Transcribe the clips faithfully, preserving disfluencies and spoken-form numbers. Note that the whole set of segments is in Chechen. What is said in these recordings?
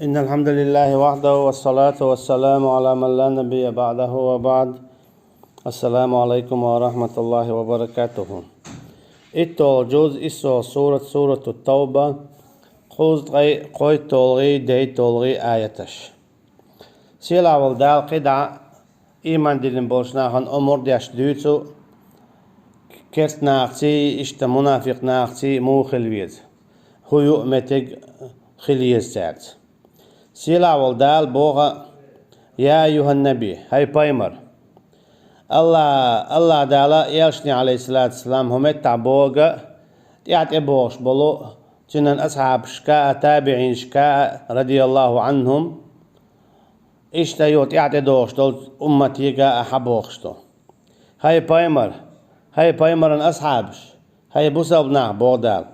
إن الحمد لله وحده والصلاة والسلام على من لا نبي بعده وبعد. السلام عليكم ورحمة الله وبركاته. ИтталгӀа жуз, иссалгӀа сурат, сурату Тавба, кхузткъеи кхойтталгӀеи дейтталгӀеи аяташ. Сийлахь волу Дала кхидӀа ийман диллина болчу нахана омра деш дуьйцу керста нахаций, иштта мунафикъ нахаций муха хила веза, хӀун юкъаметтиг хила еза цаьрца. Сийлахь волу Дала боху: «Я айюхӀан-наби, хӀай пайхамар». АллахӀ, АллахӀ Дала элчане, Ӏалайхиссалату вассалам, хӀун меттахь боху, тӀаьхьа тӀебогӀуш болу цуьнан асхьабашка а, табиӀинашка а, радияллаху Ӏанхум, иштта юха тӀаьхьа тӀедогӀуш долу умматега а хьабохуш ду. ХӀай пайхамар, хӀай пайхамаран асхьабаш, хӀай бусалба нах, боху Дала,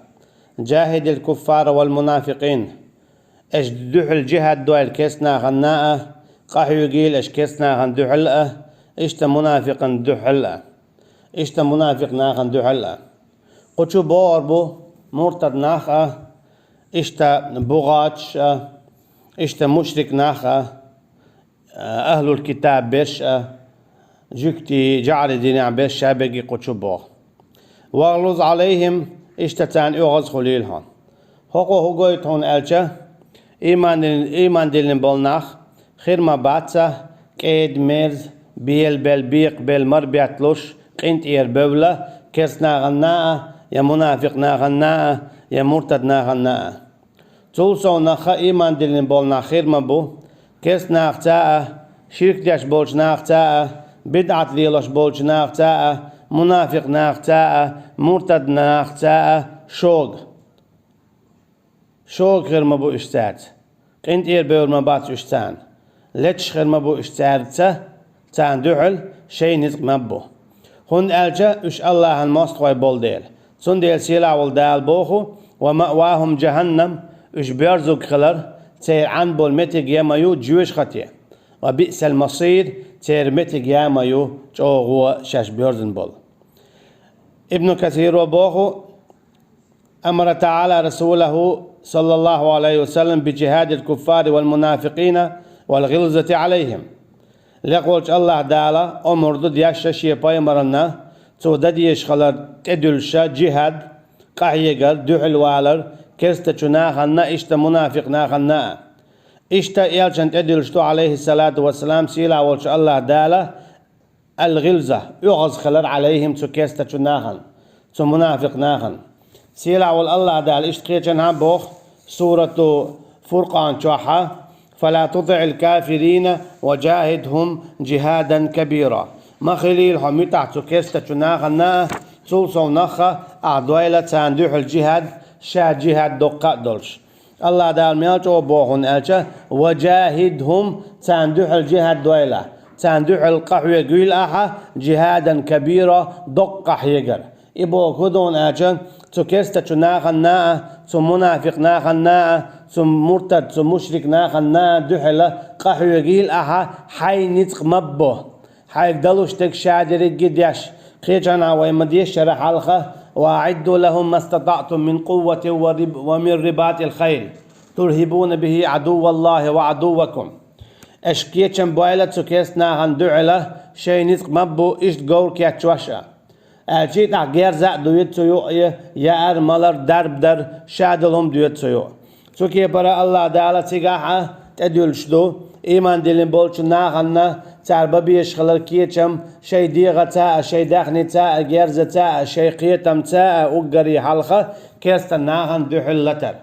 «жахӀидил куффара вал мунафикъин», аша дуьхьал жихӀад дойла керста нахана а, къахьоьгийла аша керста нахана дуьхьал а, иштта мунафикъана дуьхьал а, иштта мунафикъ нахана дуьхьал а. Кху чу богӀур бу муртад нах а, иштта бугӀаташ а, иштта мушрик нах а, ахӀлул китаб берш а, жуьгтий, жӀаьри динехь берш а, ша берриге кху чу богӀу. «ВагӀлуз Ӏалайхим», иштта царна оьгӀаз хуьлийла хьо. ХӀокхо хӀун гойту хьуна аьлча, ийман диллина, ийман диллина болу нах хир ма бац, кӀеда-мерза, белабелла, бекхабелла, марбетталуш, къинтӀера бевлла, керста нахана а, я мунафикъ нахана а, я муртад нахана а. Цул совнаха ийман диллина болу нах хир ма бу, керста нахаца а, ширк деш болчу нахаца а, бидӀат лелош болчу нахаца а, мунафикъ нахаца а, муртад нахаца а шога. Шога хир ма бу уьш цаьрца. КъинтӀера бевр ма бац уьш царна. Леташ хир ма бу уьш цаьрца, царна дуьхьал шайн ницкъ ма бу. ХӀунда аьлча уьш АллахӀан мостагӀой болу дела. Цундела сийлахь волу Дала боху: «Ва маъвахум жахӀаннам», уьш боьрзург хилар, церан Ӏан болу меттиг я ма ю жоьжахате. «Ва биъсал масир», церан меттиг я ма ю чӀогӀа шаьш боьрзина болу. Ибн Касиро боху: «Амара таӀала расулаху, саллаллаху Ӏалайхи ва саллам, би жихӀадил куффари вал мунафикъина вал гӀилзати Ӏалайхим». Лекха волчу АллахӀ Дала омра ду деш шен пайхамарна, цо дан дезаш хилар тӀедуьллуш жихӀад, къахьегар, дуьхьал валар, керстачу нахана, иштта мунафикъ нахана а. Иштта элчана тӀедуьллуш ду, Ӏалайхиссалату вассалам, сийлахь волчу АллахӀ Дала, ал-гӀилза, оьгӀаз хилар, Ӏалайхим, цу керстачу нахана, цу мунафикъ нахана. Сийлахь волу АллахӀ Дала иштта кхечанхьа боху сурату Фуркъан чохьа: «Фала тутиӀил кафирина ва жахӀидхум жихӀадан кабира». Ма хилийла хьо муьтӀахь цу керстачу нахана а, цул совнаха ахь дойла царна дуьхьал жихӀад, ша жихӀад доккха а долуш. АллахӀ Дала мел чӀогӀа боху хьуна аьлча: «Ва жахӀидхум», царна дуьхьал жихӀад дойла, царна дуьхьал къахьоьгийла ахьа, «жихӀадан кабира», доккха къахьегар. И боху хӀун ду аьлча, цу керстачу нахана а, цу мунафикъ нахана а, цу муртад, цу мушрик нахана а дуьхьала къахьоьгийла ахьа, хьайн ницкъ ма бо. Хьайга далуш дерг ша дерриге деш, кхечанхьа вай ма-дешшара хьалха: «Ва аӀидду лахум мастатаӀтум мин къувватин ва риб-, ва мин рибатил хайл, турхӀибуна бихӀи Ӏадувваллахи ва Ӏадуввакум». Аша кечам бойла цу керста нахана дуьхьала, шайн ницкъ ма бу иштта говр кечвеш а. Аьлча тӀаккха герза а доьду цу юкъе, яар, малар, дарба дар, ша долу хӀума доьду цу юкъе. Цу кепара АллахӀ Дала цигахь а тӀедуьллуш ду, ийман диллина болчу нахана цара бан безаш хилар кечам, шайн дегӀаца а, шайн даьхница а, герзаца а, шайн кхетамца а уггаре хьалха керста нахана дуьхьал латар.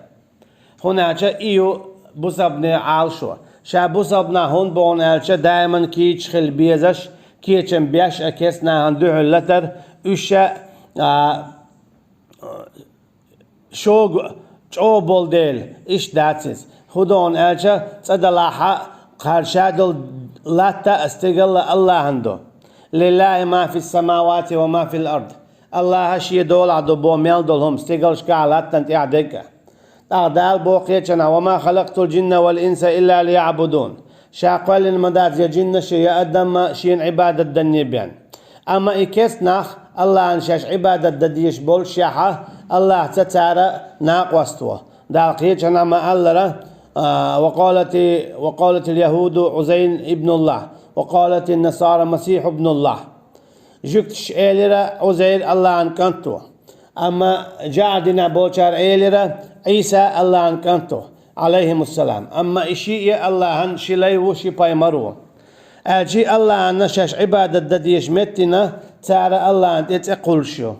ХӀунда аьлча и ю бусалбанийн Ӏалашо. Ша бусалбанах хӀунда боху аьлча, даиман кийча хила безаш, кечам беш а керста нахана дуьхьал латар, уьш а, а, шога чӀогӀа болу дела, иштта дац иза. ХӀун ду аьлча, цӀа далахь а, кхара ша долу латта а, стигал а АллахӀан ду. «Лиллахи ма фис самавати ва ма фил ард». АллахӀа шен долахь ду боху мел долу хӀума, стигалшкахь а, латтана тӀехь дерг а. ТӀаккха Дала боху кхечанхьа: «Ва ма халакътул жинна вал инса илла лияӀбудун». Ша кхоьллина ма дац я жиннаш а, я адам а шена Ӏибадат данне бен. Амма и керста нах АллахӀана шаьш Ӏибадат дан дезаш боллушехь а, АллахӀца цара накъост во. Дала кхечанхьа ма-аллара: А, وقالت، وقالت اليهود عزير ابن الله، وقالت النصارى المسيح ابن الله. Жуьгташа элира Ӏузайр Аллахьан кӀант ву. Амма жаӀар динехь болчара элира Ӏийса Аллахьан кӀант ву, Ӏалайхимуссалам. Амма и шиъ а Аллахьан ши лай ву, ши пайхамар ву. Аьлча Аллахьанна шаьш Ӏибадат дан дезачу меттана цара Аллахьан тӀе цӀе кхуллуш ю.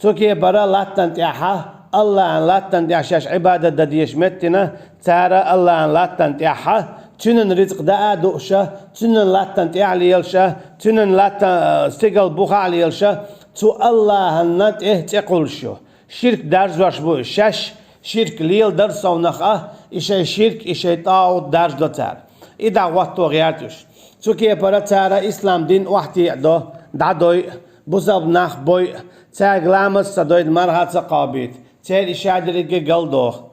Цу кепара латтана тӀехь, Аллахьан латтана тӀехь шаьш Ӏибадат дан дезачу меттана цара Аллахьан латтана тӀехь, цуьнан рицкъ даа а дууша, цуьнан латтана тӀехь лелаша, цуьнан латтана, а, стигал буха а лелаша, цу Аллахьанна тӀе цӀе кхуллуш ю. Ширк даржош бу уьш, шаьш ширк леладар совнах а, и шайн ширк, и шайн тӀагӀут даржадо цара. И дӀагӀотто гӀерта уьш. Цу кепара цара ислам дин охьатеӀадо, дӀадойу, бусалба нах бойу, цаьрга ламаз ца дойта, марха ца кхобуьйту, церан и шадерриге галдоху.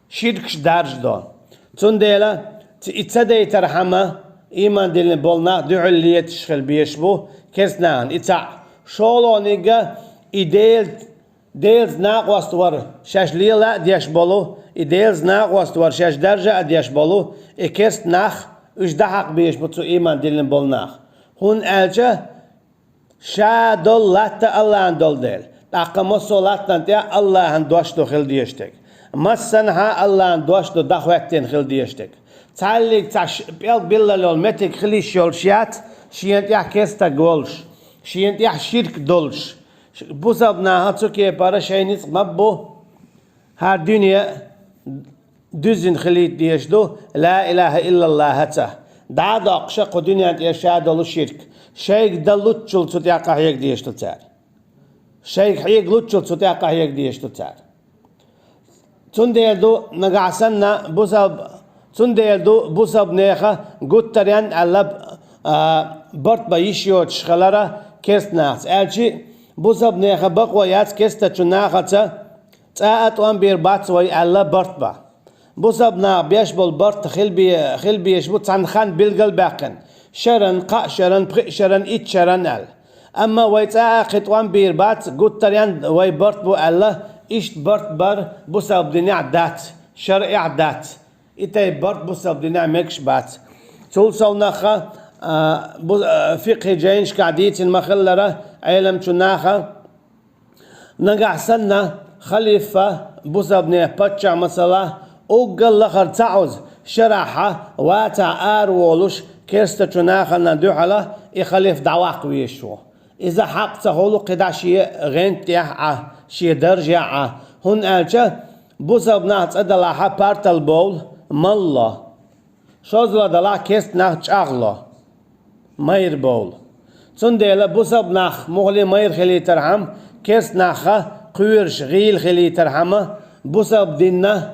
Ширкаш даржадо. Цундела ц-, и ца дайтархьама, ийман диллина болу нах дуьхьал леташ хила безаш бу керстанахана. И цхьаъ. ШолгӀаниг а, и Дела, Делаца накъост вар шаьш лела а деш болу, и Делаца накъост вар шаьш даржа а деш болу, и керстанах, уьш дӀахьакха безаш бу цу ийман диллина болу нах. ХӀунда аьлча ша долу латта Аллахьан долу дела. ТӀаккха массо а латтана тӀехь Аллахьан дош ду хила дезаш дерг. Массанхьа Аллахьан дош ду дӀахӀоьттина хила дезаш дерг. Цхьаллиг цхьа ш-, пӀелг биллал йолу меттиг хила йиш йолуш яц, шена тӀехь керстаг волуш, шена тӀехь ширк долуш. Ш-, бусалба наха цу кепара шайн ницкъ ма бу. ХӀара дуьне дуьззина хилийта дезаш ду, ла илаха иллаллахаца. ДӀа а доккхуша кху дуьнен тӀера ша долу ширк. Шайга дан луччул цу тӀехь къахьега дезаш ду цара. Шайга хьега луччул цу тӀехь къахьега дезаш ду цара. Цундела ду нагахь санна бусалб-, цундела ду бусалбанеха гуттаренна аьлла, а, барт бан йиш йоцуш хилара керстанахца. Аьлчи бусалбанеха бакъо яц керстачу нахаца цкъа а тӀом бийр бац вай аьлла барт бан. Бусалба наха беш болу барт хила бе-, хила безаш бу цхьана хан билгал а баьккхина. Шаран, кхаа шаран, пхиъ шаран, итт шаран аьлла. Амма вай цкъа а кхин тӀом бийр бац, гуттаренна вай барт бу аьлла, иштта барт бар бусалба динехь дац, шарӀехь дац. И тайпа барт бусалба динехь мегаш бац. Цул совнаха, а, бу-, а, фикъхи жайнашкахь дийцина ма-хиллара, Ӏеламчу наха, нагахь санна, халифа, бусалбанех паччахь, масала, уггар лахара ца Ӏуза, шарахьа, вацахь араволуш, керстачу нахана дуьхьала и халифа дӀаваккха везаш ву. Иза хьакъ ца хуьлу кхидӀа шен гӀент тӀехь а, шен даржехь а, хӀунда аьлча бусалба нах цӀа далахьа партал бовла, малло. ШозлагӀа далахь керста нах чӀагӀло, майра бовла. Цундела бусалба нах муххале майра хилийтархьама, керста наха кхоьруш гӀийла хилийтархьама, бусалба динна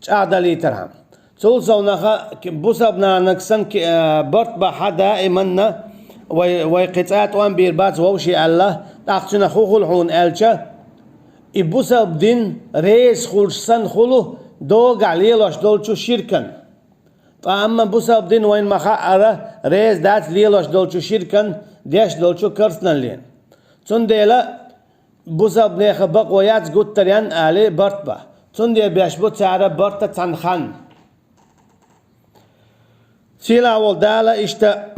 чӀагӀдалийтархьама. Цул совнаха ки-, бусалба наханаг санна ки-, а, барт бан хьа даиманна вай, вай кхин цкъа а тӀом бийр бац вовший аьлла, тӀаккха цуьнан хӀун хуьлу хьуна аьлча, и бусалба дин реза хуьлуш санна хуьлу догахь лелош долчу ширкан. Ткъа амма бусалба дин вайна ма-хаъара реза дац лелош долчу ширкан, деш долчу керстаналлин. Цундела бусалбанеха бакъо яц гуттаренна али барт бан. Цундела беш бу цара барта цхьана хан. Сийлахь волу Дала иштта,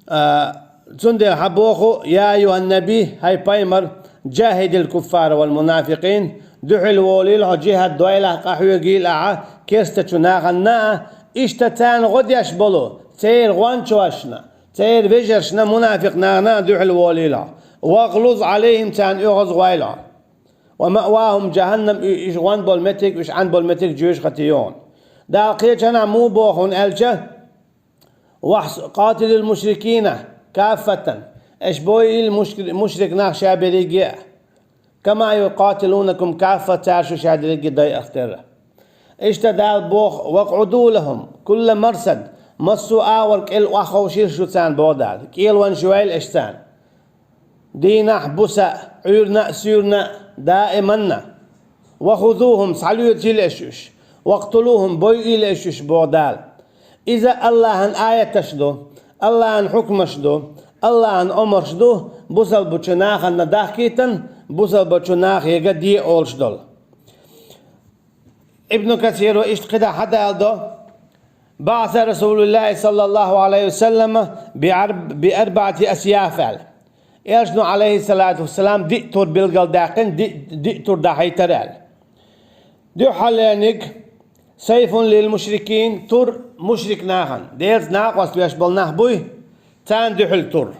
а, цундела хьан боху: «Я айюхьан наби, хӀай пайхамар, жахӀидил куффара вал мунафикъин, дуьхьал волийла хьо, жихӀад дойла, къахьоьгийла ахьа керстачу наханна а, иштта царна гӀо деш болу, церан гӀончошна, церан вежаршна, мунафикъ нахана а дуьхьал волийла хьо. Вагълуз Ӏалайхим, царна оьгӀаз гӀойла хьо. Ва маъвахум жахӀаннам, и-, иш гӀон болу меттиг, иш Ӏан болу меттиг жоьжахати ю хьуна». Дала кхечанхьа муха боху хьуна аьлча: «Вахс-, къатилил мушрикина каффатан». Аша бойийла мушри-, мушрик нах ша берриге а. «Кама юкъатилунакум каффа», цара шу ша дерриге дайъах терра. Иштта Дала боху: «Вакъуду лахум кулла марсад», массо а агӀор кӀел охьаховшийла шу царна, боху Дала. КӀелонаш йойла аша царна. Дийнахь, буса, Ӏуьйранна а, суьйранна а, даиманна. «Ва хузухум», схьалоьцийла аша уьш. «Вакътулухум», бойийла аша уьш, боху Дала. Иза Аллахьан аяташ ду, Аллахьан хьукмаш ду, Аллахьан омарш ду, бусалбачу нахана дахкийтан, бусалбачу нахе де олуш долу. Ибн Касира иштта кхидӀа хьадалдо: بعث رسول الله صلى الله عليه وسلم بأرب- بأربعة أسياف аьлла. Элчано, алейхиссалату вассалам, диъ тур билгалдаьккхина, диъ, диъ тур дӀахьайтар аьлла. Дуьххьарлерниг: سيف للمشركين, тур мушрик нахана, Делаца накъост веш болу нах буй, царна дуьхьал тур.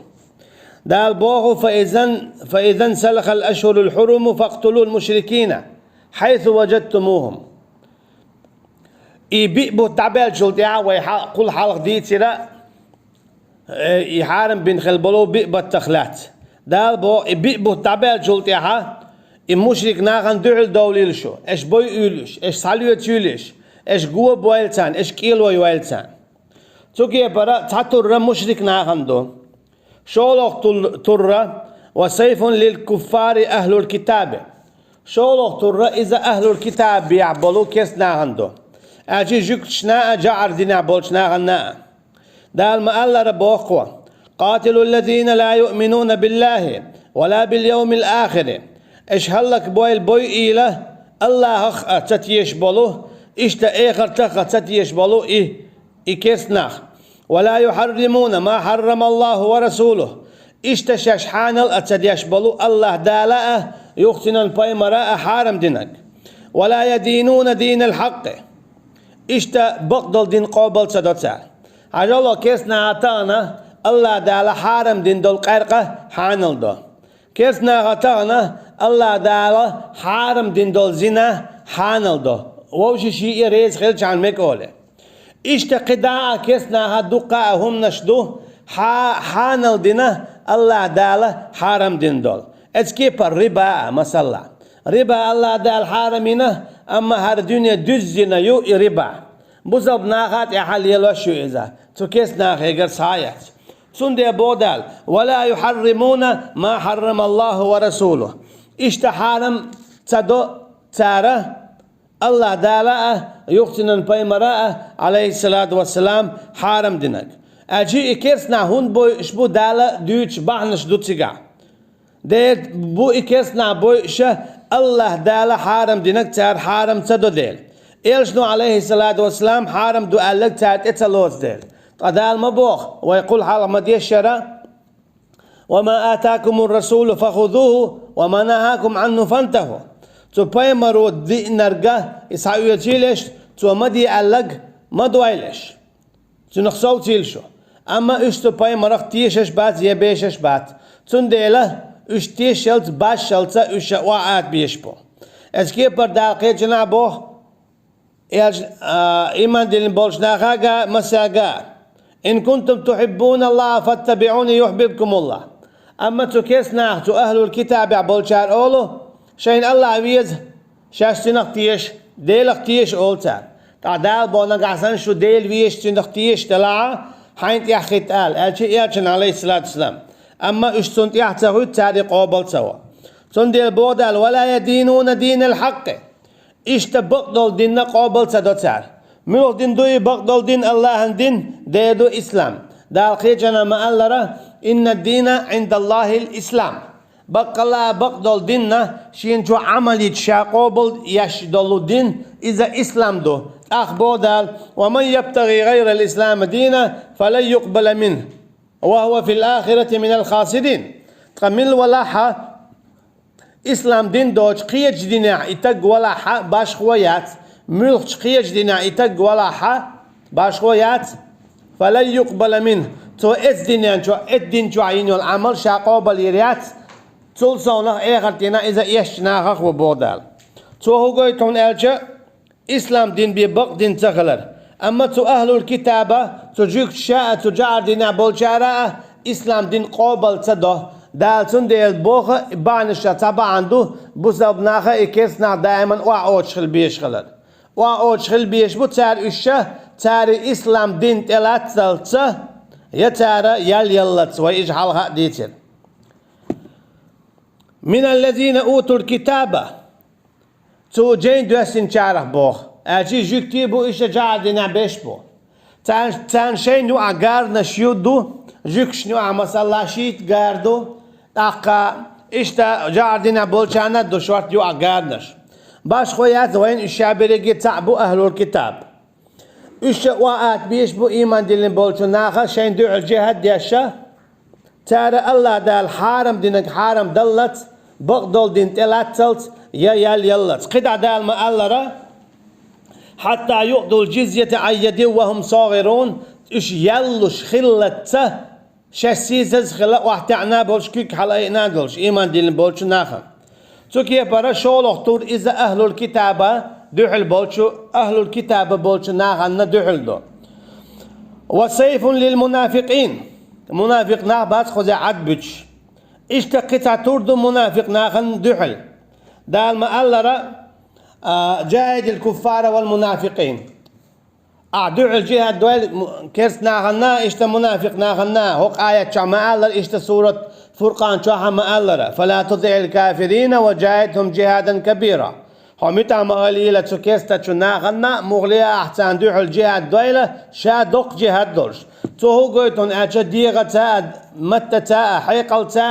Дала боху: فإذا فإذا انسلخ الأشهر الحرم فاقتلوا المشركين حيث وجدتموهم. И биъ бутт дӀабаьллачул тӀаьхьа вай хьа- кхул хьалха дийцира, э, и хьарам бина хила болу биъ баттах лаьцна. Дала боху, и биъ бутт дӀабаьллачул тӀаьхьа и мушрик нахана дуьхьал довлийла шу, аша бойуьйлуш, аша схьалоьцуьйлуш, аша го а бойла царна, аша кӀело йойла царна. Цу кепара цхьа турра мушрик нахана ду. ШолгӀа тул- турра: وسيف للكفار أهل الكتاب. ШолгӀа турра иза ахӀлул китабехь болу керста нахана ду, аьлча жуьгташна а, жаӀар динехь болчу нахана а. Дала ма-аллара боху: قاتلوا الذين لا يؤمنون بالله ولا باليوم الآخر. Аша хӀаллакбойла бойуьйла Аллахах а ца тешаш болу, иштта эхартах а ца тешаш болу и, и керста нах. ولا يحرمون ما حرم الله ورسوله. Иштта шаьш хьанал а ца деш болу Аллах Дала а, юха цуьнан пайхамара а хьарам динарг. ولا يدينون دين الحق. Иштта бакъдолу дин къобал ца до цара. Хьажал, керста наха тахана Аллах Дала хьарам дина долу къаьркъа хьанал до. Керста наха тахана Аллах Дала хьарам дина долу зина хьанал до, вовшашка и реза хилчхьана мега олий. Иштта кхидӀа а керста наха дуккха а хӀуманаш ду, хьа- хьанал дина Аллах Дала хьарам дина долу. Эцу кепара риба а, масала. Риба Аллах Дала хьарам йина, амма хӀара дуьне дуьззина ю и риба. Бусалба наха тӀехь лелош ю иза, цу керста нахегара схьа а эцна. Цундела боху Дала: ولا يحرمون ما حرم الله ورسوله. Иштта хьарам ца до цара Аллах Дала а, юха цуьнан пайхамара а, алейхиссалату вассалам, хьарам динарг. Аьлча и керста нах хӀунда бойуш бу, Дала дуьйцуш бахьанаш ду цигахь. Дера бу и керста нах бойуш, Аллах Дала хьарам динарг цара хьарам ца до дела. Элчано, алейхиссалату вассалам, хьарам ду аьлларг цара тӀе ца лоцу дела. Ткъа Дала ма боху, вай кхул хьалха ма-дешшара: وما آتاكم الرسول فخذوه وما نهاكم عنه فانتهوا. Цу пайхамаро диънарг, и схьаоьцийла аша, цо ма де аьлларг ма дойла аша. Цуьнах совцийла шу. Амма уьш цу пайхамарах тешаш бац я бешаш бац. Цундела уьш тешалц, башшалца уьш ша охьа ата безаш бу. Эцу кепара Дала кхечанхьа боху, Элча, а, иман диллина болчу нахага, массаьрга: إن كنتم تحبون الله فاتبعوني يحببكم الله. Амма цу керста наха, цу ахӀлул китабехь болчара олу: шайна Аллах веза, шаьш цуьнах теша, Делах теша, олу цара. Ткъа Дала боху: нагахь санна шу Дела везаш, цуьнах тешаш делахь, хьайна тӀехь хӀитта ала, аьлча Элчана, алейхиссалату вассалам. Амма уьш цунна тӀехь ца хӀуьтту, цара и къобал ца во. Цундела боху Дала: ولا يدينون دين الحق. Иштта бакъдолу динна къобал ца до цара. Муьлха дин ду и бакъдолу дин? Аллахьан дин, дера ду ислам. Дала кхечанхьа ма-аллара: إن الدين عند الله الإسلام. Баккъалла бакъдолу динна шена чохь Ӏамал йича ша къобал еш долу дин, иза ислам ду. ТӀаккха боху Дала: ومن يبتغ غير الإسلام دينا فلن يقبل منه وهو في الآخرة من الخاسرين. Ткъа мила валахьа, ислам дин доцуш кхечу динехь и таг валахьа, башхо яц, муьлххачу кхечу динехь и таг валахьа, башхо яц, فلن يقبل منه. Цо эцу динен чохь, эцу дин чохь йина йолу Ӏамал ша къобал йийр яц, цул совнах эхарт дийнахь иза эшначу нахах ву, боху Дала. Цо хӀун гойту хьуна аьлча, ислам дин бен бакъ дин ца хилар. Амма цу ахӀлул китаба, цу жуьгташа а, цу жаӀар динехь болчара а ислам дин къобал ца до. Дала цундела боху, бахьанашца цхьа бахьана ду бусалба наха и керста нах даиман охьаоцуш хила безаш хилар. Охьаоцуш хила безаш бу цара уьш, цара ислам дин тӀелаццалца, я цара ял яллалц, вай иза хьалха а дийцира. من الذين أوتوا الكتاب. Цу жайн доьссинчарах боху. Аьлча жуьгтий бу, иштта жаӀар динехь берш бу. Царна, царна шайна юкъахь гаранаш ю ду, жуьгташна юкъахь, масала, шийтта гара ду, тӀаккха иштта жаӀар динехь болчарна а ду шорта юкъахь гаранаш. Башхо яц вайна, уьш ша берриге цхьаъ бу ахӀлул китаб. Уьш ша охьа ата безаш бу ийман диллина болчу наха шайна дуьхьал жихӀад деш. Цара АллахӀ Дала хьарам динарг хьарам даллалц, бакъдолу дин тӀелатталц, я ял яллалц. КхидӀа Дала ма-аллара: «Хьатта юътул жизйята ан ядин ва хӀум сагӀирун», уьш ял луш хиллалц, шаьш сийсаз хилла, охьатаьӀна болуш, куьг хьала айина долуш, ийман диллина болчу нахана. Цу кепара шолгӀа тур иза ахӀлул китаба дуьхьал болчу, ахӀлул китаба болчу нахана дуьхьал ду. «Ва сайфун лил мунафикъин». Мунафикъ нах бац кхузахь Ӏад буьтуш. Иштта кхин цхьа тур ду мунафикъ нахана дуьхьал. Дала ма-аллара: «Жахидил куффара вал мунафикъин». Ахьа дуьхьал жихӀад дойла м-, керст нахана, иштта мунафикъ нахана, хӀокху аят чохь ма-аллара, иштта сурат Фуркъан чохь а ма-аллара: «Фала тутиъил кафирина ва жахидхум жихадан кабира». Хьо муьтӀахь ма хилийла цу керстачу нахана, муххале а ахьа царна дуьхьал жихӀад дойла, ша доккха жихӀад долуш. Цо хӀун гойту хьуна аьлча, дегӀаца а, маттаца а, хьекъалца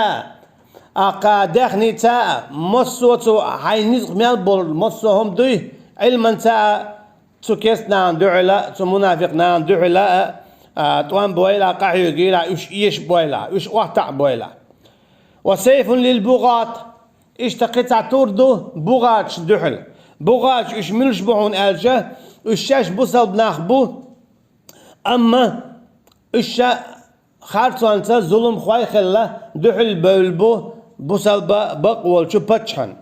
а, аккха даьхница а, массо а цу хьайн низкъ мел болу массо а хӀума дуй, Ӏилманца а, цу керст нахана дуьхьала, цу мунафикъ нахана дуьхьала а, а, тӀом бойла, къахьоьгийла, уьш эша бойла, уьш охьатаӀа бойла. «Ва сайфун лил бугӀат». Иштта кхин цхьа тур ду бугӀаташ дуьхьала. БугӀаташ уьш муьлш бу хьуна аьлча, уьш шаьш бусалба нах бу, амма уьш ша харцонца зуламхой хилла, дуьхьал бевлла бу бусалба бакъ волчу паччахьан.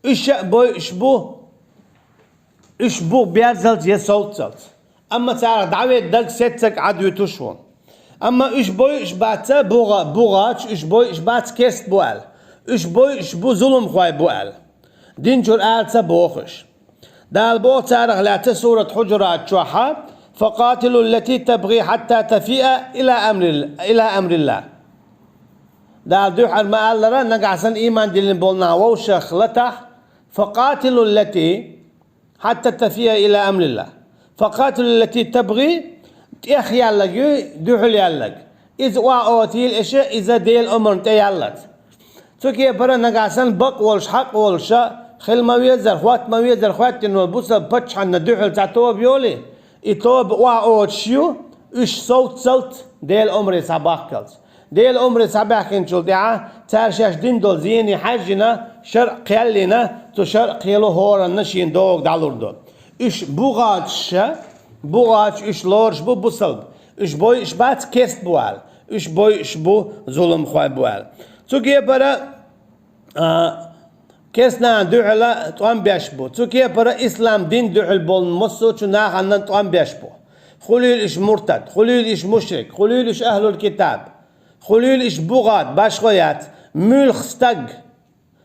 Уьш ша а бойуш бу, уьш бу берзалц я совццалц. Амма царах дӀаведдарг сеццаг Ӏад вуьтуш ву. Амма уьш бойуш бац бугӀа-, бугӀаташ, уьш бойуш бац керст бу аьлла. Уьш бойуш бу зуламхой бу аьлла. Дин чуьра ала ца боху уьш. Дала боху царах лаьцна сурат Хьуджурат чохьа: «Факъатилу ллати табгӀи хьатта тафиа ила амрил-, ила амрилла». Дала дуьхьал ма-аллара, нагахь санна ийман диллина болу нах вовшах латахь: «Факъатилу ллати хьатта тафиа ила амрилла». «Факъатилу ллати табгӀи», тӀехъяьллаг юй, дуьхьал яьллаг. Иза охьа отийла аша, иза Делан омрана тӀе яллалц. Цу кепара нагахь санна бакъ волуш, хьакъ волуша, хила ма везара, хӀотта ма везара хӀоьттина волу бусалба паччахьанна дуьхьал цхьа тоба йолий, и тоба охьа оцуш ю, уьш совццалц, Делан омре схьабахкалц. Делан омре схьабаьхкинчул тӀаьхьа цара шаьш дина долу зене хьаьжжина, шарӀ кхел а йина, цу шарӀ кхело хӀоранна шена догӀу дӀалур ду. Уьш бугӀаташа, бугӀаташ уьш лоруш бу бусалба. Уьш бойуш бац керст бу аьлла. Уьш бойуш бу зуламхой бу аьлла. Цу кепара, а, керст нахана дуьхьала тӀом беш бу. Цу кепара ислам дин дуьхьал болу массо а чу нахана тӀом беш бу. Хуьлийла уьш муртад, хуьлийла уьш мушрик, хуьлийла уьш ахӀлул китаб, хуьлийла уьш бугӀат, башхо яц, муьлхха стаг,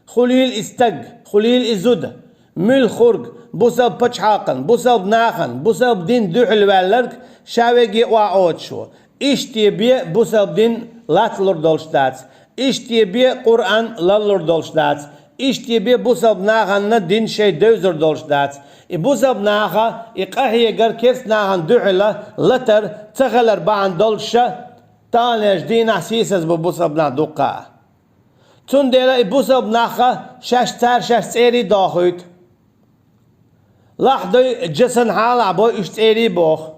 хуьлийла и стаг, хуьлийла и зуда, муьлхха хӀург, бусалба пачхьалкхан, бусалба нахана, бусалба дин дуьхьал ваьлларг, ша веге охьа оцуш ву. Иштта бен бусалба дин латталур долуш дац, иштта бен Къуръан лаллур долуш дац, иштта бен бусалба нахана дин шайн девзар долуш дац. И бусалба наха, и къахьегар керст нахана дуьхьала латар ца хилар бахьана долуша, таханлерчу дийнахь сийсаз бу бусалба нах дуккха а. Цундела и бусалба наха шаьш цара шаьш цӀерий дохуьйту. Лахьдой, джасан хьалахь бой уьш цӀерий боху.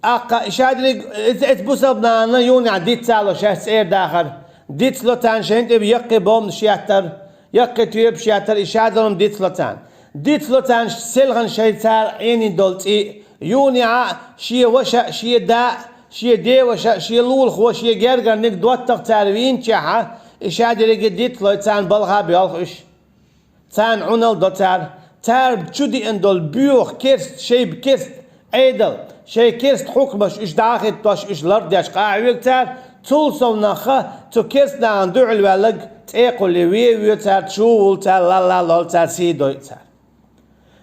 ТӀаккха и шадерриг эц-, эц бусалба нахана юнехь диццало шаьш цӀера дахар. Дицло царна шайн тӀе яккхий бомбаш еттар, яккхий тоьпаш еттар, и шадолам дицло царна. Дицло царна селхана шайн цара Ӏенийна долу цӀий. Юнехь а шен ваша а, шен да а, шен деваша а, шен лулахо а, шен гергарниг доттагӀа цара вийначехьа, и шадерриге дицлой царна балха а боьлху уьш. Царна Ӏуналла до цара. Цара чу деана долу боьха керст, шайба керст Ӏедал, шайн керст хьукмаш уьш дӀахӀиттош, уьш лардеш къахьоьгу цара, цул совнаха цу керст нахана дуьхьал ваьлларг цӀе кхулле вен а вен цара, чу а вуллу цара, лалла а лоллу цара, сий дойу цара.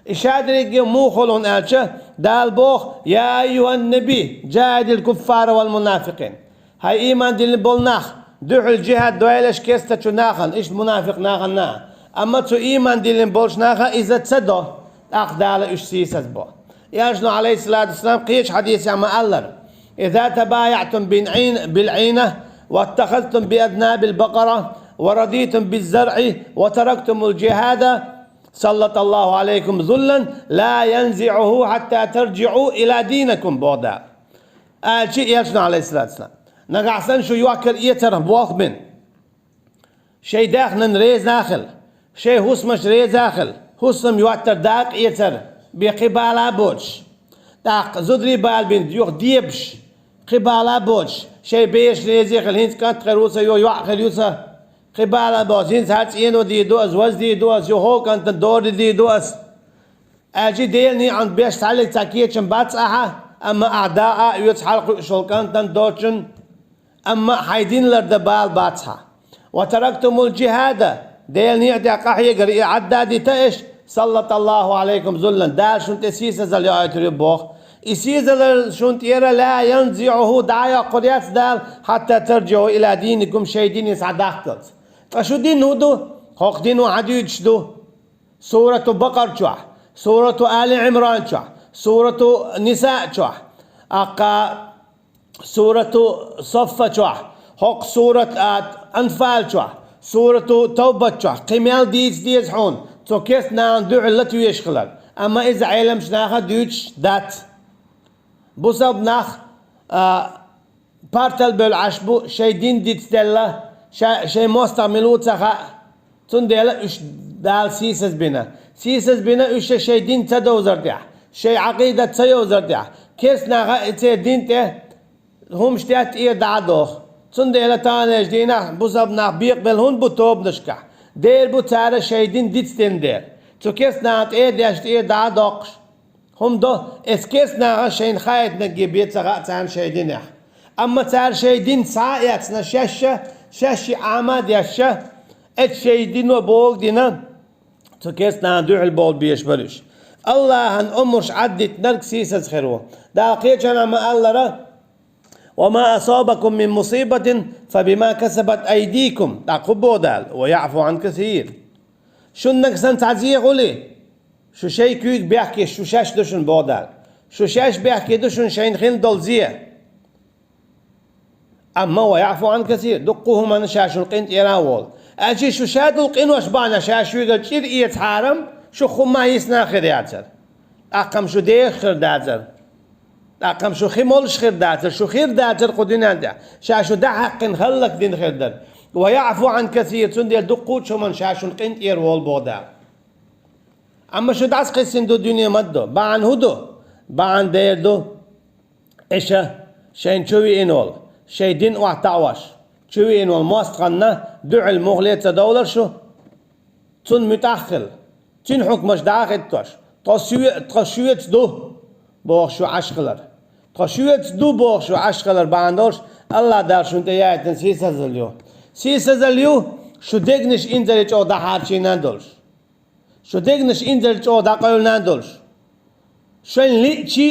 И шадерриге муха хуьлу хьуна аьлча, Дала боху: «Я айюхӀан-наби, жахӀидил куффара вал мунафикъин». ХӀай ийман диллина болу нах, дуьхьал жихӀад дойла аша керстачу нахана, иштта мунафикъ нахана. Амма цу ийман диллина болчу наха иза ца до, тӀаккха Дала уьш сийсаз бо. Элчано, Ӏалайхиссалату вассалам, кхечу хьадисехь ма-аллара: «Иза табаяътум бил Ӏин-, бил Ӏина, ваттахазтум би азнабил бакъара, ва радитум биз заръи, ва тарактумул жихӀада, سلط الله عليكم ذلا لا ينزعه حتى ترجعوا إلى دينكم, боху Дала. Аьлча элчано, алейхиссалату вассалам, нагахь санна шу йоккхар эцарх болх бина, шайн даьхнина реза а хила, шайн хӀусамашна реза а хила, хӀусам йоттар дакъа эцар бен кхин бала а боцуш, тӀаккха зударий бала бина юха дебаш, кхин бала а боцуш, шайн берашна реза а хила, хӀинца кӀант хир ву сан, йо, йоӀ хир ю сан, кхин бала а боцуш, хӀинца хӀара цӀено дийр ду ас, ваз дийр ду ас, йо, хӀокху кӀантана дора дийр ду ас. Аьлча Делан некъан беш цхьаьллиг цхьа кечам бац ахьа, амма ахьа дакъа а оьцу хьалакхуьуш волу кӀантана доцучун, амма хьайн дин лардан бала бац хьан. وتركتم الجهاد, Делан некъа тӀехь къахьегар и Ӏадда а дита аша, سلط الله عليكم ذلا, Дала шуна тӀе сийсазалла йоуьйтур ю боху. И сийсазалла шуна тӀера لا ينزعه, дӀа а йоккхур яц Дала, حتى ترجعوا إلى دينكم, шайн дине схьадахкалц. Ткъа шу дин хӀун ду? ХӀокху дино хьан дуьйцуш ду? Сурату Бакъара чохь, Сурату Али Ӏимран чохь, Сурату Ниса чохь, аккха Сурату Саффа чохь, хӀокху Сурат а, Анфал чохь, Сурату Тавбат чохь, кхин мел дийца деза хьуна, цу керста нахана дуьхьал лата везаш хилар. Амма иза Ӏеламчу наха дуьйцуш дац. Бусалба нах, а, партал бевлла Ӏаш бу, шайн дин дицделла, ша-, шайн мостагӀа мила ву ца хаьа. Цундела уьш Дала сийсаз бина. Сийсаз бина уьш шайн дин ца довзар тӀехь, шайн Ӏакъидат ца йовзар тӀехь. Керста наха и церан дин тӀе хӀумаш тӀе тӀера дӀа а доху. Цундела таханлерчу дийнахь бусалба нах бекъабелла хӀунда бу тобанашкахь? Дера бу цара шайн дин дицдина дела. Цу керста наха тӀера деш тӀера дӀа а доккхуш. ХӀума до, эцу керста наха шайна хаийтинарг бен ца хаьа царна шайн динехь. Амма цара шайн дин схьа а эцна, шаьшша, шаьшшиъ Ӏама а дешша, эцу шайн дино богу дина, цу керста нахана дуьхьал бовла безаш бара уьш. АллахӀан омраш Ӏаддитинарг сийсаз хир ву. Дала кхечанхьа ма-аллара: وما أصابكم من مصيبة فبما كسبت أيديكم, тӀаккха хӀун боху Дала: ويعفو عن كثير. Шуна нагахь санна цхьа зе хуьлий, шу шайн куьйга бехке, шу шаьш ду шуна, боху Дала. Шу шаьш бехке ду шуна шайна хин долу зе. Амма ويعفو عن كثير, дуккха а хӀуманна ша шуна къинтӀера а волу. Аьлча шу ша долу къинош бахьана ша шуьйгара чӀир эца хьарам, шу хӀумма йисна хир яцара. ТӀаккха-м шу дехаш хир дацара. ТӀаккха-м шу хи молуш хир дацара, шу хир дацара кху дуьнен тӀехь. Ша шу дӀахьаькхина хӀаллак дина хир дара. ويعفو عن كثير, цундела дуккха а хӀуманна ша шуна къинтӀера волу, боху Дала. Амма шу дӀасакхиссина ду дуьне ма-дду. Бахьана хӀун ду? Бахьана дера ду. Аша шайна чу веана волу, шайн дин охьатаӀош, чу веана волу мостагӀанна дуьхьал муххале а ца довлар шу, цунна муьтӀахь а хила, цуьнан хьукмаш дӀа а хӀиттош, тхо соь-, тхо шоьца ду, бохуш шу Ӏаш хилар. Тхо шоьца ду, бохуш шу Ӏаш хилар бахьана долуш, АллахӀ Дала шуна тӀе яийтина сийсазалла ю. Сийсазалла ю, шу дегнаш инзаре чӀогӀа дӀахьарчийна а долуш. Шу дегнаш инзаре чӀогӀа дӀакъевлина а долуш. Шайн лиъчи,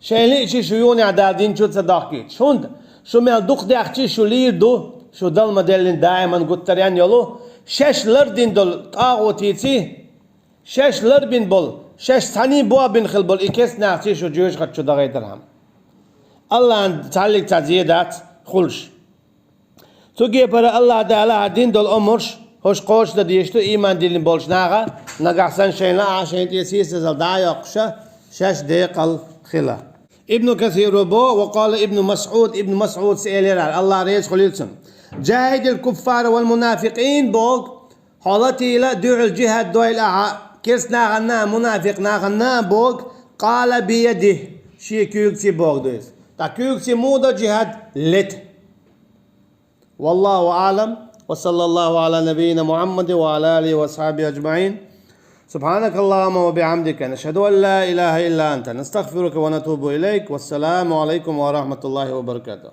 шайн лиъчи шу юханехь Дала динчу ца дохкуьйтуш. ХӀунда шу мел дукха даьхчи, шу лийр ду, шу дала ма-деллина даиман гуттаренна йолу, шаьш лардина долу тӀагӀутийци, шаьш ларбина болу, шаьш цхьаьний бохбина хила болу и керста нахций шу жоьжахати чу дахийтархьама. АллахӀан цхьаьллиг цхьа зе дац хуьлуш. Цу кепара АллахӀ Дала хӀара дина долу омраш хӀорш кхочушдан дезаш ду ийман диллина болчу наха, нагахь санна шайна лаахь шайна тӀе сийсазалла дӀа а йоккхуша, шаьш декъал хила. Ибн Касиро бо, وقال ابن مسعود, Ибн Масъудас элира, АллахӀ реза хуьлийла цунна: جاهد الكفار والمنافقين, боху, хьо латийла дуьхьал жихӀад дойла ахьа керста наханна а, мунафикъ наханна а, боху, قال بيده, шен куьйгаций, боху, ду иза. Ткъа куьйгаций муха до жихӀад? Лета. والله أعلم، وصلى الله على نبينا محمد وعلى آله وأصحابه أجمعين. سبحانك اللهم وبحمدك، نشهد أن لا إله إلا أنت، نستغفرك ونتوب إليك. والسلام عليكم ورحمة الله وبركاته.